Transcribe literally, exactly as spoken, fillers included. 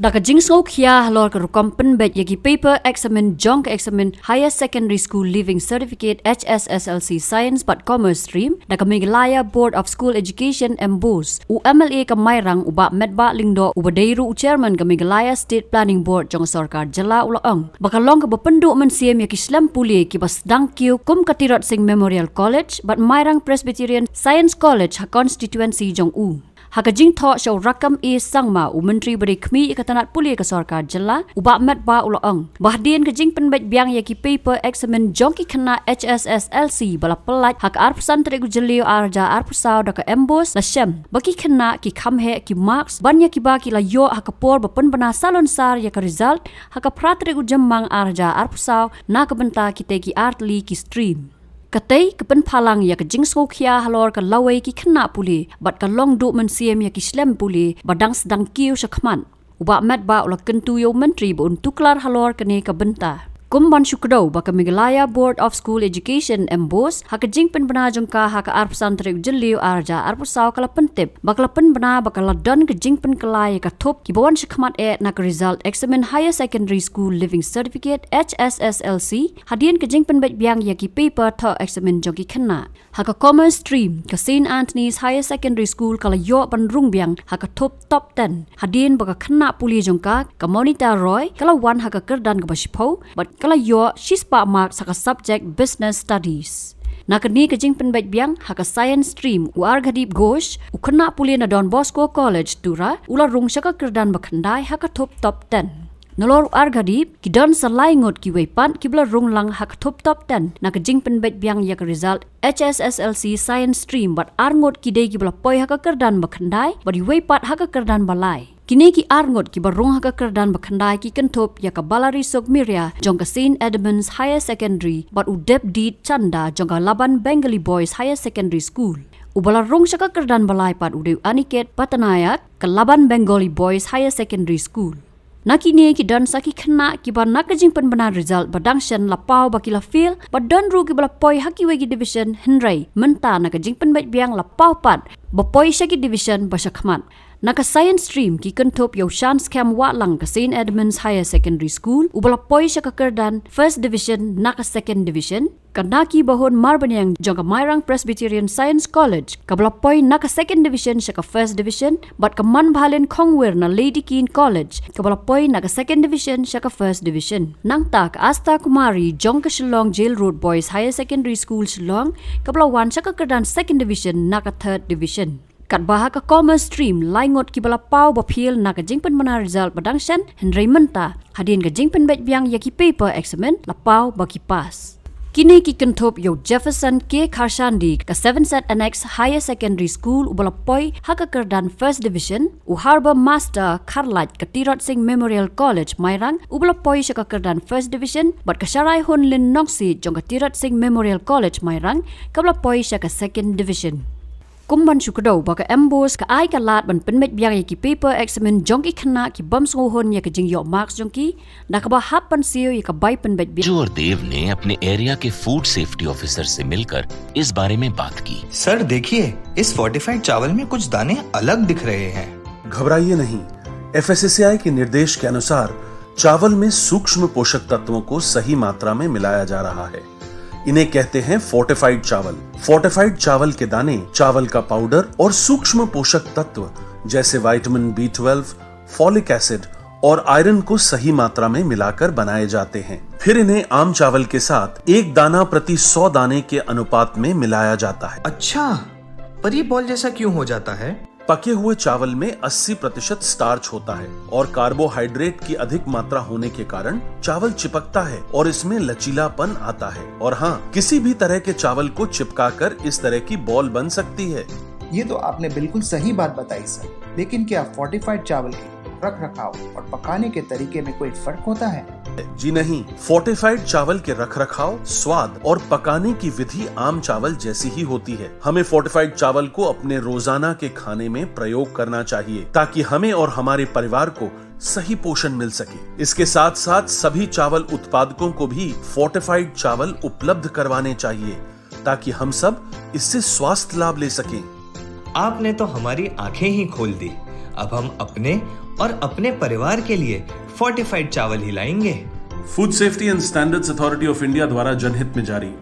Da ka jingsngewkhia halor ka rukom pynbeit ïa ki paper eksamin jong ka eksamin Higher Secondary School Leaving Certificate H S S L C Science bad Commerce Stream da ka Meghalaya Board of School Education, MBOSE, u MLA ka Mairang u Bah Metbah Lyngdoh uba dei ruh u Chairman ka Meghalaya State Planning Board jong ka sorkar jylla u la ong ba ka long kaba pynduh mynsiem ïa ki shlem pule kiba sdang kiew kum ka Tirot Sing Memorial College bad Mairang Presbyterian Science College ha constituency jong u. Ha ka jingthoh sha u Rakkam A Sangma, u Myntri ba dei khmih ïa ka tnat pule ka sorkar jylla, u Bah Metbah u la ong ba hadien ka jingpynbeit biang ïa ki paper eksamin jong ki khynnah H S S L C ba la pyllait ha ka arphew san tarik u Jylliew ar hajar arphew saw da ka MBOSE la shem ba ki khynnah ki kham heh ki marks ban ïa kiba ki la ïoh ha ka por ba pynbna salonsar ïa ka result ha ka phra tarik u Jymmang ar hajar arphew saw na ka bynta kitei ki artylli ki stream. Katei ka pynphalang ïa ka jingsngewkhia halor ka lawei ki khynnah pule bad ka long duh mynsiem ïa ki shlem pule ba dang sdang kiew shakhmat. U Bah Metbah u la kyntu ïa u Myntri ba un tuklar halor kane ka bynta. Kum ban shu kdew ba ka Meghalaya Board of School Education, MBOSE, ha ka jingpynbna jong ka ha ka arphew san tarik u Jylliew ar hajar arphew saw ka la pyntip ba ka la pynbna ba ka la don ka jingpynkylla ïa ka thup kiba wan shakhmat eh na ka result eksamin Higher Secondary School Leaving Certificate H S S L C hadien ka jingpynbeit biang ïa ki paper thoh eksamin jong ki khynnah. Ha ka Commerce Stream, ka Saint Anthony's Higher Secondary School ka la ïoh ban rung biang ha ka thup top ten hadien ba ka khynnah pule jong ka, ka Monita Roy, ka la wan ha ka kyrdan kaba shiphew bad ka la ïoh shispah marks ha ka subject Business Studies. Na kane ka jingpynbeit biang ha ka Science Stream, u Arghadip Ghosh, u khynnah pule na Don Bosco College, Tura, u la rung sha ka kyrdan ba khyndai ha ka thup top ten. Nalor u Arghadip, ki don sa lai ngut kiwei pat kiba la rung lang ha ka thup top ten na ka jingpynbeit biang ïa ka result H S S L C Science Stream bad ar ngut ki dei kiba la poi ha ka kyrdan ba khyndai bad iwei pat ha ka kyrdan ba lai. Kine ki ar ngut kiba rung ha ka kyrdan ba khyndai ki kynthup ïa ka Balari Sokmiria jong ka Saint Edmund's Higher Secondary bad u Debdeet Chanda jong ka Laban Bengali Boys Higher Secondary School. Uba la rung sha ka kyrdan ba lai pat u dei u Aniket Patnaik ka Laban Bengali Boys Higher Secondary School. Na kine ki don sa ki khynnah kiba na ka jingpynbna result ba dang shen la paw ba ki la fail bad don ruh kiba la poi ha kiwei ki division, hynrei mynta na ka jingpynbeit biang la paw pat ba poi sha ki division ba shakhmat. Na ka Science Stream ki kynthup ïa u Shanskhem Wahlang ka Saint Edmund's Higher Secondary School uba la poi sha ka kyrdan First Division na ka Second Division, ka Naki Bahun Marbaniang jong ka Mairang Presbyterian Science College kaba la poi na ka Second Division sha ka First Division bad ka Manbhalin Khongwir na Lady Keane College kaba la poi na ka Second Division sha ka First Division. Nangta ka Asta Kumari jong ka Shillong Jail Road Boys Higher Secondary School, Shillong, kaba la wan sha ka kyrdan Second Division na ka Third Division. Katba ha ka Commerce Stream, lai ngut kiba la paw ba fail na ka jingpynbna result ba dang shen, hynrei mynta hadien ka jingpynbeit biang ïa ki paper eksamin la paw ba ki pass. Kine ki kynthup ïa u Jefferson K Kharshandi ka Seven Set Annex Higher Secondary School uba la poi ha ka kyrdan First Division, u Harbour Master Kharlait ka Tirot Sing Memorial College Mairang uba la poi sha ka kyrdan First Division bad ka Sharai Hunlin Nongsiej jong ka Tirot Sing Memorial College Mairang kaba la poi sha ka Second Division. Kum ban shu kdew ba ka MBOSE ka ai ka lad ban pynbeit biang ïa ki paper eksamin jong ki khynnah ki bym sngewhun ïa ka jingïoh marks jong ki da kaba hap ban siew ïa ka bai pynbeit biang. और देव ने अपने एरिया के food safety officer से मिलकर इस बारे में बात की। सर, देखिए, इस फोर्टिफाइड चावल में कुछ दाने अलग दिख रहे हैं। घबराइए नहीं, एफएसएसएआई के निर्देश के अनुसार चावल में सूक्ष्म पोषक तत्वों को सही मात्रा में मिलाया जा रहा है। इन्हें कहते हैं फोर्टिफाइड चावल। फोर्टिफाइड चावल के दाने चावल का पाउडर और सूक्ष्म पोषक तत्व जैसे vitamin B twelve, folic acid और आयरन को सही मात्रा में मिलाकर बनाए जाते हैं। फिर इन्हें आम चावल के साथ एक दाना प्रति सौ दाने के अनुपात में मिलाया जाता है। अच्छा, पर ये बॉल जैसा क्यों हो जाता है? पके हुए चावल में अस्सी प्रतिशत स्टार्च होता है और कार्बोहाइड्रेट की अधिक मात्रा होने के कारण चावल चिपकता है और इसमें लचीलापन आता है। और हाँ, किसी भी तरह के चावल को चिपकाकर इस तरह की बॉल बन सकती है। ये तो आपने बिल्कुल सही बात बताई सर, लेकिन क्या फोर्टिफाइड चावल के रख रखाव और पकाने के तरीके में कोई फर्क होता है? जी नहीं, फोर्टिफाइड चावल के रख रखाव, स्वाद और पकाने की विधि आम चावल जैसी ही होती है। हमें फोर्टिफाइड चावल को अपने रोजाना के खाने में प्रयोग करना चाहिए, ताकि हमें और हमारे परिवार को सही पोषण मिल सके। इसके साथ साथ सभी चावल उत्पादकों को भी फोर्टिफाइड चावल उपलब्ध करवाने चाहिए, ताकि हम सब इससे स्वास्थ्य लाभ ले सकें। आपने तो हमारी आंखें ही खोल दी। अब हम अपने और अपने परिवार के लिए फोर्टिफाइड चावल ही लाएंगे। Food Safety and Standards Authority of India द्वारा जनहित में जारी।